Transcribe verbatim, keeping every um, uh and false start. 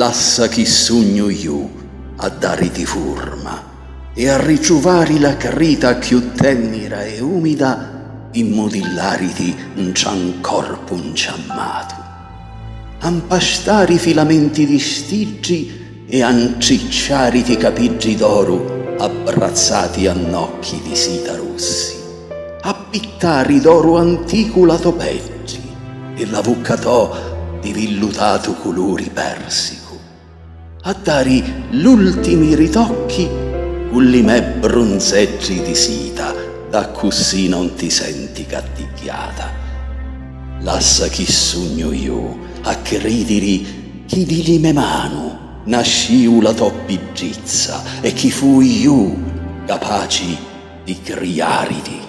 Lassa chi sugnu ju a dariti furma e a ricciuvari la crita cchiù tennira e umida pi mudillariti ntra 'n corpu nciammatu, a 'mpastari filamenti di stiddi e a 'ncicciariti capiddi d'oru abbrazzati a nocchi di sita russi, a pittari d'oru anticu la to peddi e la vucca to di villutatu culuri persicu, a dari l'ultimi ritocchi cu li me brunzeddi di sita, d'accussì non ti senti gattigghiata. Lassa chi sugnu ju a cridiri chi di li me manu nasciu la to biddizza e chi fui ju capaci di criariti